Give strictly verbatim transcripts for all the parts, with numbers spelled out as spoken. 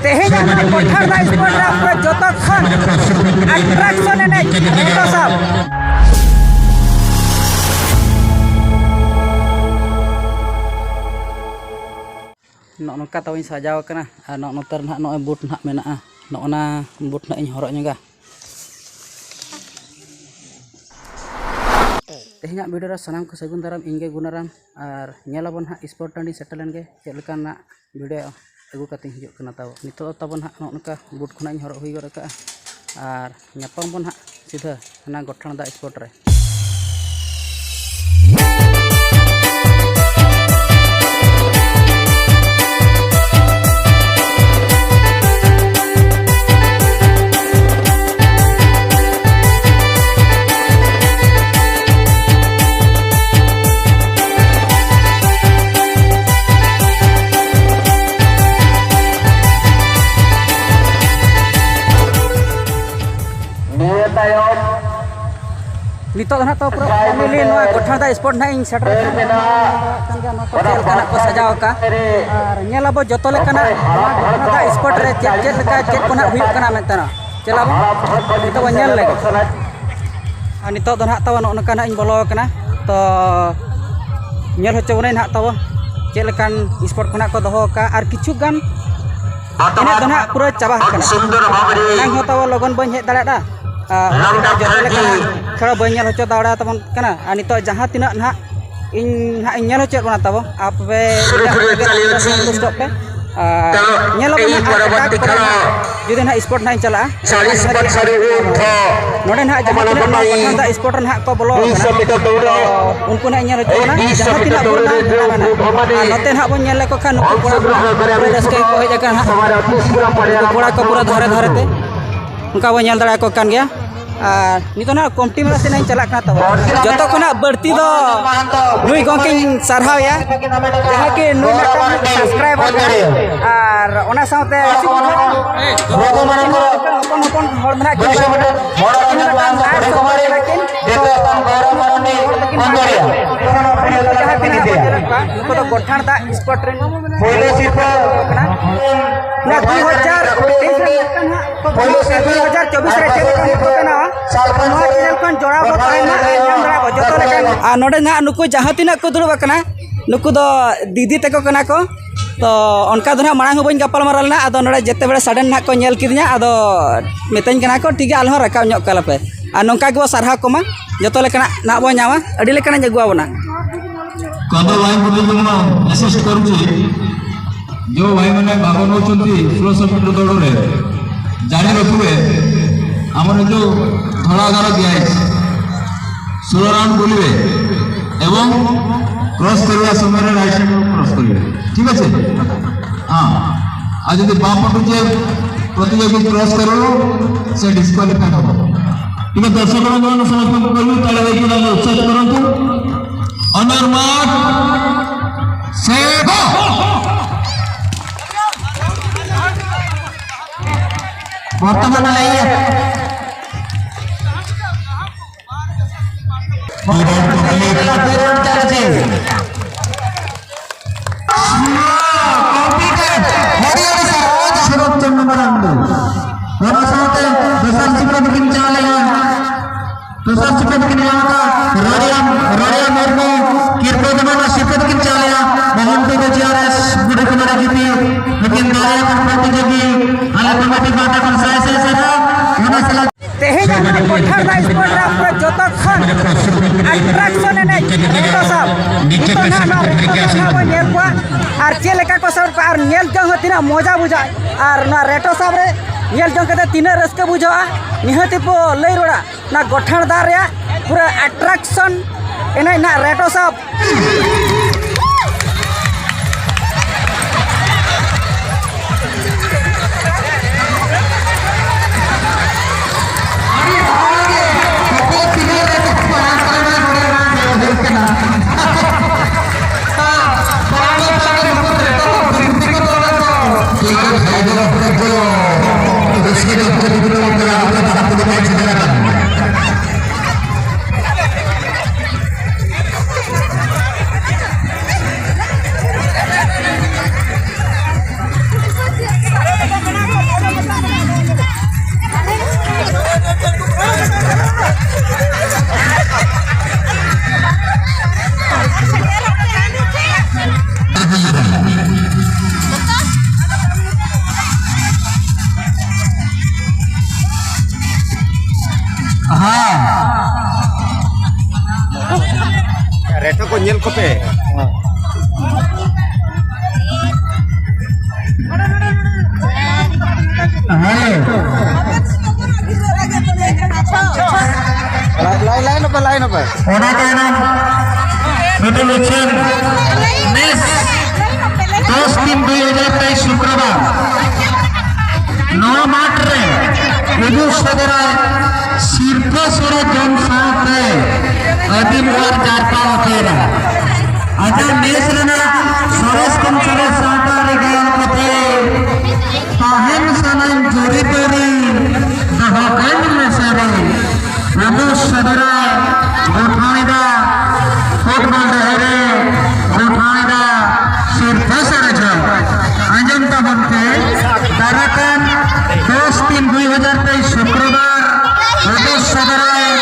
ᱛᱮᱦᱮᱧᱟᱜ ᱱᱚᱣᱟ ᱜᱚᱴᱷᱟᱲ ᱫᱟ ᱥᱯᱳᱨᱴ ᱨᱮ ᱟᱯᱮ ᱡᱚᱛᱚ ᱠᱷᱚᱱ ᱟᱴᱨᱟᱠᱥᱚᱱ ᱮᱱᱮᱡ ᱨᱮᱠᱚ ᱥᱟᱵ᱾ ᱱᱚᱜᱼᱚ ᱱᱚᱝᱠᱟ ᱛᱟᱵᱚᱧ ᱥᱟᱡᱟᱣ ᱟᱠᱟᱱᱟ᱾ ᱟᱨ ᱱᱚᱜᱼᱚ ᱱᱚᱛᱮ ᱨᱮ ᱱᱟᱦᱟᱜ ᱱᱚᱜᱼᱚᱭ ᱵᱩᱴ ᱱᱟᱦᱟᱜ ᱢᱮᱱᱟᱜᱼᱟ᱾ ᱱᱚᱜᱼᱚ ᱱᱟ ᱵᱩᱴ ᱱᱟᱦᱟᱜ ᱤᱧ ᱦᱚᱨᱚᱜ ᱧᱚᱜᱟ᱾ ᱛᱮᱦᱮᱧᱟᱜ ᱵᱷᱤᱰᱤᱭᱳ ᱨᱮ ᱥᱟᱱᱟᱢ ᱠᱚ ᱥᱟᱹᱜᱩᱱ ᱫᱟᱨᱟᱢ, ᱤᱧ ᱜᱮ ᱜᱩᱱᱟᱨᱟᱢ᱾ ᱟᱨ ᱧᱮᱞ ᱟᱵᱚᱱ ᱦᱟᱸᱜ ᱥᱯᱳᱨᱴ ᱴᱟᱺᱰᱤᱧ ᱥᱮᱴᱮᱨ ᱞᱮᱱ ᱜᱮ ᱪᱮᱫ ᱞᱮᱠᱟᱱᱟᱜ ᱵᱷᱤᱰᱤᱭᱳ ᱟᱹᱜᱩ ᱠᱟᱛᱮᱧ ᱦᱤᱡᱩᱜ ᱠᱟᱱᱟ ᱛᱟᱵᱚ᱾ ᱱᱤᱛᱚᱜ ᱫᱚ ᱛᱟᱵᱚᱱ ᱦᱟᱸᱜ ᱱᱚᱜᱼᱚ ᱱᱚᱝᱠᱟ ᱵᱩᱴ ᱠᱷᱚᱱᱟᱜ ᱤᱧ ᱦᱚᱨᱚᱜ ᱦᱩᱭ ᱜᱚᱫ ᱟᱠᱟᱜᱼᱟ᱾ ᱟᱨ ᱧᱟᱯᱟᱢ ᱵᱚᱱ ᱦᱟᱸᱜ ᱥᱤᱫᱷᱟᱹ ᱦᱟᱱᱟ ᱜᱚᱴᱷᱟᱬ ᱫᱟᱜ ᱥᱯᱳᱨᱴ ᱨᱮ᱾ ᱱᱤᱭᱟᱹ ᱛᱟᱭᱚᱢ ᱱᱤᱛᱚᱜ ᱫᱚ ᱱᱟᱦᱟᱜ ᱛᱚ ᱯᱩᱨᱟᱹ family ᱱᱚᱣᱟ ᱜᱚᱴᱷᱟᱬ ᱫᱟᱜ ᱥᱯᱳᱨᱴ ᱱᱟᱦᱟᱜ ᱤᱧ ᱥᱮᱴᱮᱨ ᱟᱠᱟᱱᱟ᱾ ᱧᱮᱞ ᱫᱟᱲᱮᱭᱟᱜ ᱠᱟᱱ ᱜᱮᱭᱟ ᱱᱚᱣᱟ ᱠᱚ ᱪᱮᱫ ᱞᱮᱠᱟᱱᱟᱜ ᱠᱚ ᱥᱟᱡᱟᱣ ᱟᱠᱟᱫ᱾ ᱟᱨ ᱧᱮᱞ ᱟᱵᱚ ᱡᱚᱛᱚ ᱞᱮᱠᱟᱱᱟᱜ ᱱᱚᱣᱟ ᱜᱚᱴᱷᱟᱬ ᱫᱟᱜ ᱥᱯᱳᱨᱴ ᱨᱮ ᱪᱮᱫ ᱪᱮᱫ ᱞᱮᱠᱟ ᱪᱮᱫ ᱠᱚ ᱱᱟᱦᱟᱜ ᱦᱩᱭᱩᱜ ᱠᱟᱱᱟ ᱢᱮᱱᱛᱮ ᱱᱟᱦᱟᱜ᱾ ᱪᱮᱫ ᱟᱵᱚ ᱱᱤᱛᱚᱜ ᱵᱚᱱ ᱧᱮᱞ ᱞᱮᱜᱮ᱾ ᱟᱨ ᱱᱤᱛᱚᱜ ᱫᱚ ᱱᱟᱦᱟᱜ ᱛᱟᱵᱚ ᱱᱚᱜᱼᱚ ᱱᱚᱝᱠᱟ ᱱᱟᱦᱟᱜ ᱤᱧ ᱵᱚᱞᱚ ᱟᱠᱟᱱᱟ᱾ ᱛᱚ ᱧᱮᱞ ᱦᱚᱪᱚ ᱵᱚᱱᱟᱹᱧ ᱱᱟᱦᱟᱜ ᱛᱟᱵᱚ ᱪᱮᱫ ᱞᱮᱠᱟᱱ ᱥᱯᱳᱨᱴ ᱠᱷᱚᱱᱟᱜ ᱠᱚ ᱫᱚᱦᱚ ᱟᱠᱟᱫᱼᱟ᱾ ᱟᱨ ᱠᱤᱪᱷᱩ ᱜᱟᱱ ᱮᱱᱮᱡ ᱫᱚ ᱱᱟᱦᱟᱜ ᱯᱩᱨᱟᱹ ᱪᱟᱵᱟ ᱟᱠᱟᱱᱟ᱾ ᱮᱱᱟᱝ ᱦᱚᱸ ᱛᱟᱵᱚ ᱞᱚᱜᱚᱱ ᱵᱟᱹᱧ ᱦᱮᱡ ᱫᱟᱲᱮᱭᱟᱫᱟ᱾ ᱟᱨ ᱚᱱᱟ ᱠᱷᱟᱹᱛᱤᱨ ᱛᱮ ᱡᱚᱛᱚ ᱞᱮᱠᱟᱱᱟᱜ ᱠᱷᱮᱞᱳᱰ ᱵᱟᱹᱧ ᱧᱮᱞ ᱦᱚᱪᱚ ᱫᱟᱲᱮᱭᱟᱛᱟᱵᱚᱱ ᱠᱟᱱᱟ᱾ ᱟᱨ ᱱᱤᱛᱚᱜ ᱡᱟᱦᱟᱸ ᱛᱤᱱᱟᱹᱜ ᱱᱟᱦᱟᱜ ᱤᱧ ᱱᱟᱦᱟᱜ ᱤᱧ ᱧᱮᱞ ᱦᱚᱪᱚᱭᱮᱫ ᱵᱚᱱᱟ ᱛᱟᱵᱚ, ᱟᱯᱮ ᱥᱩᱨ ᱤᱱᱟᱹᱜ ᱥᱩᱨ ᱨᱮ ᱪᱟᱞᱤᱭᱟ ᱥᱚᱱᱛᱩᱥᱴᱚᱜ ᱯᱮ᱾ ᱟᱨ ᱧᱮᱞ ᱟᱵᱚᱱ ᱱᱟᱦᱟᱜ ᱟᱨ ᱮᱴᱟᱜ ᱠᱚᱨᱮ ᱱᱟᱦᱟᱜ ᱡᱩᱫᱤ ᱱᱟᱦᱟᱜ ᱥᱯᱳᱨᱴ ᱱᱟᱦᱟᱜ ᱤᱧ ᱪᱟᱞᱟᱜᱼᱟ, ᱪᱟᱞᱤᱥ ᱯᱟᱨᱥᱮᱱᱴ ᱱᱚᱰᱮ ᱱᱟᱦᱟᱜ ᱡᱟᱦᱟᱸ ᱛᱤᱱᱟᱹᱜ ᱱᱟᱦᱟᱜ ᱯᱟᱴᱷᱟᱱ ᱫᱟᱜ ᱥᱯᱳᱨᱴ ᱨᱮ ᱱᱟᱦᱟᱜ ᱠᱚ ᱵᱚᱞᱚ ᱟᱠᱟᱱᱟ, ᱛᱚ ᱩᱱᱠᱩ ᱱᱟᱦᱟᱜ ᱧᱮᱞ ᱦᱚᱪᱚ ᱵᱚᱱᱟ ᱡᱟᱦᱟᱸ ᱛᱤᱱᱟᱹᱜ ᱵᱷᱳᱨ ᱱᱟᱦᱟᱜ ᱢᱮᱱᱟᱜᱼᱟ᱾ ᱟᱨ ᱱᱚᱛᱮ ᱱᱟᱦᱟᱜ ᱵᱚᱱ ᱧᱮᱞ ᱞᱮᱠᱚ ᱠᱷᱟᱱ ᱱᱩᱠᱩ ᱠᱚᱲᱟ ᱠᱚ ᱯᱩᱨᱟᱹ ᱨᱟᱹᱥᱠᱟᱹ ᱜᱮᱠᱚ ᱦᱮᱡ ᱟᱠᱟᱱᱟ ᱱᱟᱦᱟᱜ᱾ ᱱᱩᱠᱩ ᱠᱚᱲᱟ ᱠᱚ ᱯᱩᱨᱟᱹ ᱫᱷᱟᱨᱮ ᱫᱷᱟᱨᱮ ᱛᱮ ᱚᱱᱠᱟ ᱵᱚᱱ ᱧᱮᱞ ᱫᱟᱲᱮᱭᱟᱠᱚ ᱠᱟᱱ ᱜᱮᱭᱟ᱾ ᱟᱨ ᱱᱤᱛᱚᱜ ᱱᱟᱦᱟᱜ ᱠᱚᱢᱤᱴᱤ ᱢᱮᱞᱟ ᱥᱮᱫ ᱤᱧ ᱪᱟᱞᱟᱜ ᱠᱟᱱᱟ ᱛᱟᱵᱚ᱾ ᱡᱚᱛᱚ ᱠᱷᱚᱱᱟᱜ ᱵᱟᱹᱲᱛᱤ ᱫᱚ ᱱᱩᱭ ᱜᱚᱢᱠᱮᱧ ᱥᱟᱨᱦᱟᱣᱮᱭᱟ, ᱡᱟᱦᱟᱸ ᱠᱤ ᱱᱩᱭ ᱢᱤᱫᱴᱟᱝ ᱥᱟᱵᱥᱠᱨᱟᱭᱵᱟᱨ ᱠᱟᱱᱟᱭ᱾ ᱟᱨ ᱚᱱᱟ ᱥᱟᱶᱛᱮ ᱦᱚᱯᱚᱱ ᱦᱚᱯᱚᱱ ᱦᱚᱲ ᱢᱮᱱᱟᱜ ᱠᱤᱱᱟ, ᱡᱟᱦᱟᱸ ᱛᱤᱱᱟᱹᱜ ᱱᱩᱠᱩ ᱫᱚ ᱜᱚᱴᱷᱟᱬ ᱫᱟᱜ ᱥᱯᱳᱨᱴ ᱨᱮᱱ ᱠᱟᱱᱟ᱾ ᱫᱩ ᱦᱟᱡᱟᱨ ᱛᱮᱭᱤᱥ ᱨᱮ ᱦᱩᱭᱩᱜ ᱠᱟᱱᱟ ᱦᱟᱸᱜ᱾ ᱫᱩ ᱦᱟᱡᱟᱨ ᱪᱚᱵᱵᱤᱥ ᱨᱮ ᱪᱮᱫ ᱞᱮᱠᱟ ᱦᱩᱭᱩᱜ ᱠᱟᱱᱟ, ᱱᱚᱣᱟ channel ᱠᱷᱚᱱ ᱡᱚᱲᱟᱣ ᱵᱚᱱ ᱛᱟᱦᱮᱱ ᱢᱟ ᱟᱨ ᱧᱟᱢ ᱫᱟᱲᱮᱭᱟᱜ ᱵᱚ ᱡᱚᱛᱚ ᱞᱮᱠᱟᱱ᱾ ᱟᱨ ᱱᱚᱰᱮ ᱱᱟᱦᱟᱜ ᱱᱩᱠᱩ ᱡᱟᱦᱟᱸ ᱛᱤᱱᱟᱹᱜ ᱠᱚ ᱫᱩᱲᱩᱵ ᱟᱠᱟᱱᱟ, ᱱᱩᱠᱩ ᱫᱚ ᱫᱤᱫᱤ ᱛᱟᱠᱚ ᱠᱟᱱᱟ ᱠᱚ᱾ ᱛᱚ ᱚᱱᱠᱟ ᱫᱚ ᱱᱟᱦᱟᱜ ᱢᱟᱲᱟᱝ ᱦᱚᱸ ᱵᱟᱹᱧ ᱜᱟᱯᱟᱞ ᱢᱟᱨᱟᱣ ᱞᱮᱱᱟ, ᱟᱫᱚ ᱱᱚᱰᱮ ᱡᱮᱛᱮ ᱵᱮᱲᱟ sudden ᱱᱟᱦᱟᱜ ᱠᱚ ᱧᱮᱞ ᱠᱤᱫᱤᱧᱟ, ᱟᱫᱚ ᱢᱤᱛᱟᱹᱧ ᱠᱟᱱᱟ ᱠᱚ, "ᱴᱷᱤᱠ ᱜᱮᱭᱟ, ᱟᱞᱮ ᱦᱚᱸ ᱨᱟᱠᱟᱵ ᱧᱚᱜ ᱠᱟᱞᱮ ᱯᱮ᱾" ᱟᱨ ᱱᱚᱝᱠᱟ ᱜᱮᱵᱚ ᱥᱟᱨᱦᱟᱣ ᱠᱚᱢᱟ, ᱡᱚᱛᱚ ᱞᱮᱠᱟᱱᱟᱜ ᱱᱟᱦᱟᱜ ᱵᱚ ᱧᱟᱢᱟ, ᱟᱹᱰᱤ ᱞᱮᱠᱟᱱᱟᱜ ᱤᱧ ᱟᱹᱜᱩ ᱟᱵᱚᱱᱟ᱾ କନ୍ଧ ଭାଇଙ୍କୁ ବି ମୁଁ ମେସେଜ କରୁଛି, ଯେଉଁ ଭାଇମାନେ ଭାଗ ନେଉଛନ୍ତି ଷୋଳଶହ ମିଟର ଦୌଡ଼ରେ, ଜାଣି ରଖିବେ, ଆମର ଯେଉଁ ଧଳା ଗାର ଦିଆହେଇଛି, ଷୋହଳ ରାଉଣ୍ଡ ବୁଲିବେ ଏବଂ କ୍ରସ୍ କରିବା ସମୟରେ ରାଇଟ୍ ସାଇଡ୍ କ୍ରସ୍ କରିବେ। ଠିକ୍ ଅଛି? ହଁ। ଆଉ ଯଦି ବାମ ପଟୁ ଯିଏ ପ୍ରତିଯୋଗୀ କ୍ରସ୍ କରିବ, ସେ ଡିସ୍କ୍ୱାଲିଫାଏ ହବ। ଟିକେ ଦର୍ଶକମାନଙ୍କୁ ସମସ୍ତଙ୍କୁ କହିବି, ତାଳି ଦେଇକି ତାଙ୍କୁ ଉତ୍ସାହିତ କରନ୍ତୁ। On your mark, set, go। ବର୍ତ୍ତମାନ ଏଇ ଚାଲିଛି। ᱦᱚᱨᱤᱭᱟᱨ ᱥᱟᱨ ᱥᱚᱨᱚᱛ ᱪᱚᱱᱫᱨᱚ ᱢᱟᱨᱟᱝ ᱫᱚ᱾ ᱚᱱᱟ ᱥᱟᱶᱛᱮ ᱫᱚᱥᱟᱨ ᱥᱤᱠᱷᱱᱟᱹᱛ ᱠᱤᱱ ᱪᱟᱞ ᱮᱱᱟ᱾ ᱫᱚᱥᱟᱨ ᱥᱤᱠᱷᱱᱟᱹᱛ ᱠᱤᱱ ᱧᱟᱢ ᱟᱠᱟᱫ ᱨᱚᱲᱤᱭᱟ, ᱨᱚᱲᱤᱭᱟ ᱢᱩᱨᱢᱩ, ᱠᱤᱨᱯᱟᱹ ᱫᱚᱢᱟᱱ ᱥᱤᱠᱷᱱᱟᱹᱛ ᱠᱤᱱ ᱪᱟᱞ ᱮᱱᱟ᱾ ᱢᱚᱦᱚᱱ ᱴᱩᱰᱩ ᱡᱤ ᱟᱨ ᱮᱥ ᱜᱩᱰᱩ ᱠᱩᱢᱟᱨ ᱡᱤᱯᱤ᱾ ᱱᱩᱠᱤᱱ ᱫᱟᱲᱮᱭᱟᱠᱟᱱ ᱯᱨᱚᱛᱤᱡᱳᱜᱤ ᱟᱞᱮ ᱠᱚᱢᱤᱴᱤ ᱯᱟᱦᱴᱟ ᱠᱷᱚᱱ ᱥᱟᱭ ᱥᱟᱭ ᱥᱟᱨᱦᱟᱣ᱾ ᱚᱱᱟ ᱥᱟᱞᱟᱜ ᱛᱮᱦᱮᱧᱟᱜ ᱱᱚᱣᱟ ᱜᱚᱴᱷᱟᱲ ᱫᱟ ᱥᱯᱳᱨᱴ ᱨᱮ ᱟᱵᱚ ᱡᱚᱛᱚ ᱠᱷᱚᱱ attraction ᱮᱱᱮᱡ ᱨᱮᱴᱳ ᱥᱟᱵ᱾ ᱱᱤᱛᱚᱜ ᱱᱟᱦᱟᱜ ᱱᱚᱣᱟ ᱨᱮᱴᱳ ᱥᱟᱵ ᱱᱟᱦᱟᱜ ᱵᱚᱱ ᱧᱮᱞ ᱠᱚᱣᱟ ᱟᱨ ᱪᱮᱫ ᱞᱮᱠᱟ ᱠᱚ ᱥᱟᱵ ᱠᱚᱣᱟ ᱟᱨ ᱧᱮᱞ ᱡᱚᱝ ᱦᱚᱸ ᱛᱤᱱᱟᱹᱜ ᱢᱚᱡᱟ ᱵᱩᱡᱷᱟᱹᱜᱼᱟ᱾ ᱟᱨ ᱱᱚᱣᱟ ᱨᱮᱴᱳ ᱥᱟᱵ ᱨᱮ ᱧᱮᱞ ᱡᱚᱝ ᱠᱟᱛᱮ ᱛᱤᱱᱟᱹᱜ ᱨᱟᱹᱥᱠᱟᱹ ᱵᱩᱡᱷᱟᱹᱜᱼᱟ, ᱱᱤᱦᱟᱹᱛᱤ ᱵᱚ ᱞᱟᱹᱭ ᱨᱚᱲᱟ᱾ ᱚᱱᱟ ᱜᱚᱴᱷᱟᱲ ᱫᱟ ᱨᱮᱭᱟᱜ ᱯᱩᱨᱟᱹ attraction ᱮᱱᱮᱡ ᱱᱟᱦᱟᱜ ᱨᱮᱴᱳ ᱥᱟᱵ᱾ ᱨᱮᱴᱷᱚ ᱠᱚ ᱧᱮᱞ ᱠᱚᱯᱮ᱾ ᱦᱮᱸ᱾ ᱞᱟᱭ-, ᱞᱟᱭ-, line ᱚᱯᱮ, line ᱚᱯᱮ᱾ ᱚᱱᱟ ᱛᱟᱭᱱᱚᱢ ᱢᱤᱫᱴᱮᱱ ᱩᱪᱷᱟᱹᱱ ᱱᱮᱥ ᱫᱚᱥ ᱛᱤᱱ ᱫᱩᱭ ᱦᱟᱡᱟᱨ ᱛᱮᱭᱤᱥ ᱥᱩᱠᱨᱚᱵᱟᱨ ᱱᱚᱣᱟ ᱢᱟᱴᱷ ᱨᱮ ᱩᱫᱩᱜ ᱥᱚᱫᱚᱨᱟᱭ ᱥᱤᱨᱯᱟᱹ ᱥᱚᱲᱮ ᱡᱚᱢ ᱥᱟᱶᱛᱮ ᱟᱹᱫᱤᱢ ᱟᱨ ᱡᱟᱨᱯᱟ ᱚᱯᱮᱨᱟ᱾ ᱟᱡᱟᱜ ᱱᱮᱥ ᱨᱮᱱᱟᱜ ᱥᱚᱨᱮᱥ ᱠᱷᱚᱱ ᱥᱚᱨᱮᱥ ᱥᱟᱶᱛᱟ ᱨᱮ ᱜᱟᱭᱟᱱ ᱠᱟᱛᱮ ᱛᱟᱦᱮᱱ ᱥᱟᱱᱟᱧ ᱡᱩᱨᱤᱯᱟᱹᱨᱤ ᱫᱚᱦᱚ ᱠᱟᱹᱧ ᱢᱮᱥᱮ ᱨᱮ᱾ ᱩᱫᱩᱜ ᱥᱚᱫᱚᱨᱟᱭ ᱜᱚᱴᱷᱟᱭᱮᱫᱟ ᱯᱷᱩᱴᱵᱚᱞ ᱰᱟᱹᱦᱤ ᱨᱮ ᱜᱚᱴᱷᱟᱭᱮᱫᱟ ᱥᱤᱨᱯᱟᱹ ᱥᱟᱨᱡᱚᱢ᱾ ᱟᱸᱡᱚᱢ ᱛᱟᱵᱚᱱ ᱯᱮ, ᱫᱟᱨᱟᱠᱟᱱ ᱫᱚᱥ ᱛᱤᱱ ᱫᱩᱭ ᱦᱟᱡᱟᱨ ᱛᱮᱭᱤᱥ ᱥᱩᱠᱨᱚᱵᱟᱨ ᱩᱫᱩᱜ ᱥᱚᱫᱚᱨᱟᱭ᱾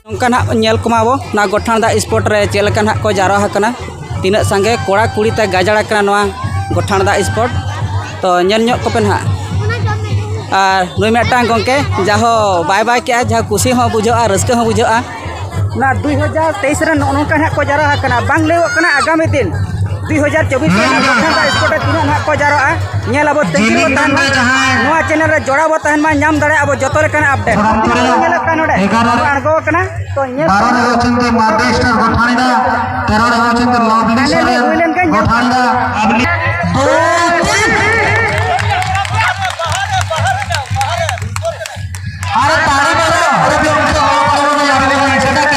ᱱᱚᱝᱠᱟ ᱱᱟᱦᱟᱜ ᱧᱮᱞ ᱠᱚᱢᱟ ᱵᱚ, ᱱᱚᱣᱟ ᱜᱚᱴᱷᱟᱬ ᱫᱟᱜ spot ᱨᱮ ᱪᱮᱫ ᱞᱮᱠᱟ ᱱᱟᱦᱟᱜ ᱠᱚ ᱡᱟᱣᱨᱟ ᱟᱠᱟᱱᱟ, ᱛᱤᱱᱟᱹᱜ ᱥᱟᱸᱜᱮ ᱠᱚᱲᱟ ᱠᱩᱲᱤ ᱛᱮ ᱜᱟᱡᱟᱲ ᱟᱠᱟᱱᱟ ᱱᱚᱣᱟ ᱜᱚᱴᱷᱟᱬ ᱫᱟᱜ spot᱾ ᱛᱚ, ᱧᱮᱞ ᱧᱚᱜ ᱠᱚᱯᱮ ᱱᱟᱦᱟᱜ᱾ ᱟᱨ ᱱᱩᱭ ᱢᱤᱫᱴᱟᱝ ᱜᱚᱢᱠᱮ ᱡᱟᱦᱳ ᱵᱟᱭ ᱵᱟᱭ ᱠᱮᱜᱼᱟ, ᱡᱟᱦᱟᱸ ᱠᱩᱥᱤ ᱦᱚᱸ ᱵᱩᱡᱷᱟᱹᱜᱼᱟ, ᱨᱟᱹᱥᱠᱟᱹ ᱦᱚᱸ ᱵᱩᱡᱷᱟᱹᱜᱼᱟ᱾ ᱚᱱᱟ ᱫᱩᱭ ᱦᱟᱡᱟᱨ ᱛᱮᱭᱤᱥ ᱨᱮ ᱱᱚᱜᱼᱚ ᱱᱚᱝᱠᱟ ᱱᱟᱦᱟᱜ ᱠᱚ ᱡᱟᱣᱨᱟ ᱟᱠᱟᱱᱟ, ᱵᱟᱝ ᱞᱟᱹᱭᱚᱜ ᱠᱟᱱᱟ ᱟᱜᱟᱢᱤ ᱫᱤᱱ ᱫᱩᱭ ᱦᱟᱡᱟᱨ ᱪᱚᱵᱵᱤᱥ ᱨᱮ ᱱᱚᱣᱟ ᱜᱚᱴᱷᱟᱬ ᱫᱟᱜ spot ᱨᱮ ᱛᱤᱱᱟᱹᱜ ᱱᱟᱦᱟᱜ ᱠᱚ ᱡᱟᱣᱨᱟᱜᱼᱟ᱾ ᱧᱮᱞ ᱟᱵᱚ, ᱛᱟᱺᱜᱤ ᱨᱮᱵᱚ ᱛᱟᱦᱮᱱ ᱢᱟ, ᱱᱚᱣᱟ channel ᱨᱮ ᱡᱚᱲᱟᱣ ᱵᱚ ᱛᱟᱦᱮᱱ ᱢᱟ, ᱧᱟᱢ ᱫᱟᱲᱮᱭᱟᱜᱼᱟ ᱵᱚ ᱡᱚᱛᱚ ᱞᱮᱠᱟᱱ update᱾ ᱧᱮᱞᱚᱜ ᱠᱟᱱ ᱱᱚᱰᱮ ᱮᱜᱟᱨᱚ ᱠᱚ ᱟᱬᱜᱚ ᱟᱠᱟᱱᱟ, ᱛᱚ ᱧᱮᱞ ᱵᱟᱨᱚ ᱨᱮ ᱦᱚᱪᱪᱷᱚᱱᱛᱚ ᱢᱟᱫᱽᱫᱷᱮᱥᱴᱟᱨ ᱜᱚᱴᱷᱟᱬᱤᱫᱟ, ᱛᱮᱨᱚ ᱨᱮ ᱦᱚᱪᱪᱷᱚᱱᱛᱚ ᱞᱚᱵᱽᱞᱤ ᱯᱟᱱᱮᱞ ᱥᱚᱨᱮᱱ ᱦᱩᱭ ᱞᱮᱱᱠᱷᱟᱱ ᱧᱮᱞ ᱜᱚᱴᱷᱟᱬᱤᱫᱟ, ᱟᱵᱞᱤ ᱫᱩᱭ ᱛᱤᱱ᱾ ᱟᱨᱮ ᱛᱟᱲᱤ ᱢᱟᱨᱟ, ᱟᱨᱮ ᱵᱤ ᱚᱱᱛᱮ ᱦᱚᱲ ᱠᱚ ᱞᱟᱜᱟ ᱞᱟᱜᱟ ᱞᱟᱜᱟ ᱪᱮᱫᱟᱜ ᱠᱮ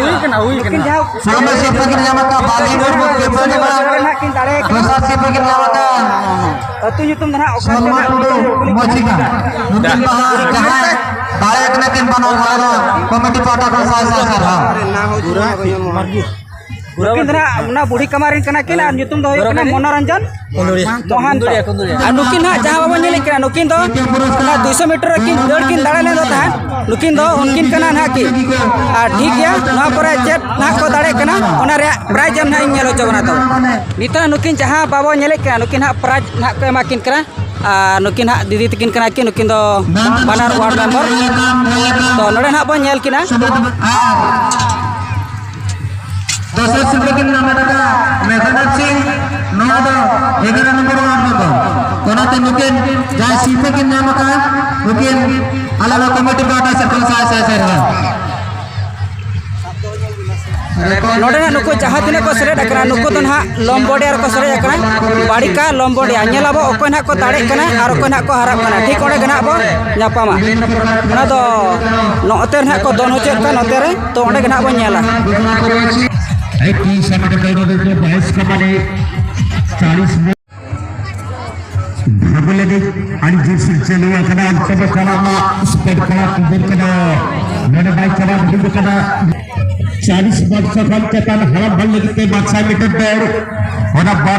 ᱦᱩᱭ ᱠᱟᱱᱟ, ᱦᱩᱭ ᱠᱟᱱᱟ᱾ ᱥᱟᱨᱢᱟ ᱥᱤᱨᱯᱟᱹ ᱠᱤᱱ ᱧᱟᱢ ᱟᱠᱟᱫ ᱵᱟᱞᱤ ᱢᱩᱨᱢᱩ ᱠᱮᱯᱴᱮᱱ ᱮᱢᱟᱱ᱾ ᱫᱚᱥᱟᱨ ᱥᱤᱨᱯᱟᱹ ᱠᱤᱱ ᱧᱟᱢ ᱟᱠᱟᱫ ᱟᱹᱛᱩ ᱧᱩᱛᱩᱢ ᱫᱚ ᱱᱟᱦᱟᱜ ᱚᱠᱟ ᱥᱟᱞᱢᱟ ᱴᱩᱰᱩ ᱢᱚᱡᱤᱜᱟ᱾ ᱱᱩᱠᱤᱱ ᱫᱚ ᱦᱟᱸᱜ ᱡᱟᱦᱟᱸᱭ ᱫᱟᱲᱮ ᱠᱟᱱᱟ ᱠᱤᱱ ᱵᱟᱱᱟᱨ ᱦᱚᱲ ᱫᱚ ᱠᱚᱢᱤᱴᱤ ᱯᱟᱦᱴᱟ ᱠᱷᱚᱱ ᱥᱟᱭ ᱥᱟᱭ ᱥᱟᱨᱦᱟᱣ᱾ ᱱᱩᱠᱤᱱ ᱫᱚ ᱱᱟᱦᱟᱜ ᱚᱱᱟ ᱵᱩᱲᱦᱤ ᱠᱟᱢᱟᱨ ᱨᱮᱱ ᱠᱟᱱᱟ ᱠᱤᱱ ᱟᱨ ᱧᱩᱛᱩᱢ ᱫᱚ ᱦᱩᱭᱩᱜ ᱠᱟᱱᱟ ᱢᱚᱱᱳᱨᱚᱧᱡᱚᱱ ᱢᱚᱦᱟᱱᱛᱚ᱾ ᱟᱨ ᱱᱩᱠᱤᱱ ᱦᱟᱸᱜ ᱡᱟᱦᱟᱸ ᱵᱟᱵᱚᱱ ᱧᱮᱞᱮᱫ ᱠᱤᱱᱟ, ᱱᱩᱠᱤᱱ ᱫᱚ ᱚᱱᱟ ᱫᱩᱭᱥᱚ ᱢᱤᱴᱟᱨ ᱨᱮ ᱠᱤᱱ ᱫᱟᱹᱲ ᱠᱤᱱ ᱫᱟᱲᱮ ᱞᱮᱱ ᱫᱚ ᱛᱟᱦᱮᱸᱫ, ᱱᱩᱠᱤᱱ ᱫᱚ ᱩᱱᱠᱤᱱ ᱠᱟᱱᱟ ᱱᱟᱦᱟᱜ ᱠᱤᱱ᱾ ᱟᱨ ᱴᱷᱤᱠ ᱜᱮᱭᱟ, ᱱᱚᱣᱟ ᱯᱚᱨᱮ ᱪᱮᱫ ᱱᱟᱦᱟᱜ ᱠᱚ ᱫᱟᱲᱮᱭᱟᱜ ᱠᱟᱱᱟ, ᱚᱱᱟ ᱨᱮᱭᱟᱜ ᱯᱨᱟᱭᱤᱡᱽ ᱮᱢ ᱱᱟᱦᱟᱜ ᱤᱧ ᱧᱮᱞ ᱦᱚᱪᱚ ᱵᱚᱱᱟ᱾ ᱛᱚ ᱱᱤᱛᱚᱜ ᱱᱩᱠᱤᱱ ᱡᱟᱦᱟᱸ ᱵᱟᱵᱚ ᱧᱮᱞᱮᱫ ᱠᱤᱱᱟ, ᱱᱩᱠᱤᱱ ᱦᱟᱸᱜ ᱯᱨᱟᱭᱤᱡᱽ ᱱᱟᱦᱟᱜ ᱠᱚ ᱮᱢᱟ ᱠᱤᱱ ᱠᱟᱱᱟ᱾ ᱟᱨ ᱱᱩᱠᱤᱱ ᱦᱟᱸᱜ ᱫᱤᱫᱤ ᱛᱟᱹᱠᱤᱱ ᱠᱟᱱᱟ ᱠᱤᱱ, ᱱᱩᱠᱤᱱ ᱫᱚ ᱵᱟᱱᱟᱨ ᱣᱟᱨᱰ ᱢᱮᱢᱵᱟᱨ᱾ ᱛᱚ ᱱᱚᱰᱮ ᱱᱟᱦᱟᱜ ᱵᱚᱱ ᱧᱮᱞ ᱠᱤᱱᱟ᱾ ᱫᱚᱥᱟᱨ ᱥᱤᱨᱯᱟᱹ ᱠᱤᱱ ᱧᱟᱢ ᱟᱠᱟᱫᱟ ᱢᱮᱜᱷᱟᱱᱟᱛ ᱥᱤᱝ, ᱱᱚᱣᱟ ᱫᱚ ᱮᱜᱟᱨᱚ ᱱᱚᱢᱵᱚᱨ ᱣᱟᱨᱰ ᱨᱮᱫᱚ᱾ ᱚᱱᱟᱛᱮ ᱱᱩᱠᱤᱱ ᱡᱟᱦᱟᱸᱭ ᱥᱤᱨᱯᱟᱹ ᱠᱤᱱ ᱧᱟᱢ ᱟᱠᱟᱫᱟ, ᱱᱩᱠᱤᱱ ᱟᱞᱮ ᱱᱚᱣᱟ ᱠᱚᱢᱤᱴᱤ ᱯᱟᱦᱴᱟ ᱥᱮᱫ ᱠᱷᱚᱱ ᱥᱟᱭ ᱥᱟᱭ ᱥᱟᱨᱦᱟᱣ᱾ ᱱᱚᱰᱮ ᱱᱟᱜ ᱱᱩᱠᱩ ᱡᱟᱦᱟᱸ ᱛᱤᱱᱟᱹᱜ ᱠᱚ ᱥᱮᱞᱮᱫ ᱟᱠᱟᱱᱟ, ᱱᱩᱠᱩ ᱫᱚ ᱱᱟᱦᱟᱜ ᱞᱚᱢᱵᱚᱰᱤᱭᱟ ᱨᱮᱠᱚ ᱥᱮᱞᱮᱫ ᱟᱠᱟᱱᱟ, ᱵᱟᱲᱤᱠᱟ ᱞᱚᱢᱵᱚᱰᱤᱭᱟ᱾ ᱧᱮᱞ ᱟᱵᱚ ᱚᱠᱚᱭ ᱱᱟᱦᱟᱜ ᱠᱚ ᱫᱟᱲᱮᱜ ᱠᱟᱱᱟ ᱟᱨ ᱚᱠᱚᱭ ᱱᱟᱦᱟᱜ ᱠᱚ ᱦᱟᱨᱟᱜ ᱠᱟᱱᱟ, ᱴᱷᱤᱠ ᱚᱸᱰᱮ ᱜᱮ ᱱᱟᱦᱟᱜ ᱵᱚ ᱧᱟᱯᱟᱢᱟ᱾ ᱚᱱᱟ ᱫᱚ ᱱᱚᱛᱮ ᱨᱮ ᱱᱟᱦᱟᱜ ᱠᱚ ᱫᱚᱱ ᱦᱚᱪᱚᱭᱮᱫ ᱠᱟᱱ, ᱱᱚᱛᱮ ᱨᱮ, ᱛᱚ ᱚᱸᱰᱮ ᱜᱮ ᱱᱟᱦᱟᱜ ᱵᱚᱱ ᱧᱮᱞᱟ᱾ ᱮᱠ ᱛᱤᱱ ᱥᱚ ᱢᱤᱴᱟᱨ ᱫᱟᱹᱲ ᱨᱮᱫᱚ ᱵᱟᱭᱤᱥ ᱠᱚ ᱢᱟᱱᱮ ᱪᱟᱞᱤᱥ ᱵᱷᱟᱜᱚ ᱞᱟᱹᱜᱤᱫ ᱟᱹᱰᱤ ᱡᱳᱨ ᱥᱮ ᱪᱟᱹᱞᱩ ᱟᱠᱟᱱᱟ, ᱚᱱᱛᱮ ᱫᱚ ᱪᱟᱞᱟᱣ ᱢᱟ ᱥᱯᱤᱰ ᱠᱚᱲᱟ ᱠᱩᱫᱩᱨ ᱠᱟᱱᱟ, ᱱᱚᱰᱮ ᱵᱟᱭ ᱪᱟᱞᱟᱣ ᱫᱩᱲᱩᱵ ᱠᱟᱱᱟ᱾ ᱪᱟᱞᱤᱥ ᱵᱚᱨᱥᱚ ᱠᱷᱚᱱ ᱪᱮᱛᱟᱱ ᱦᱟᱲᱟᱢ ᱦᱚᱲ ᱞᱟᱹᱜᱤᱫ ᱛᱮ ᱵᱟᱨᱥᱟᱭ ᱢᱤᱴᱟᱨ ᱫᱟᱹᱲ, ᱚᱱᱟ ᱵᱟᱨ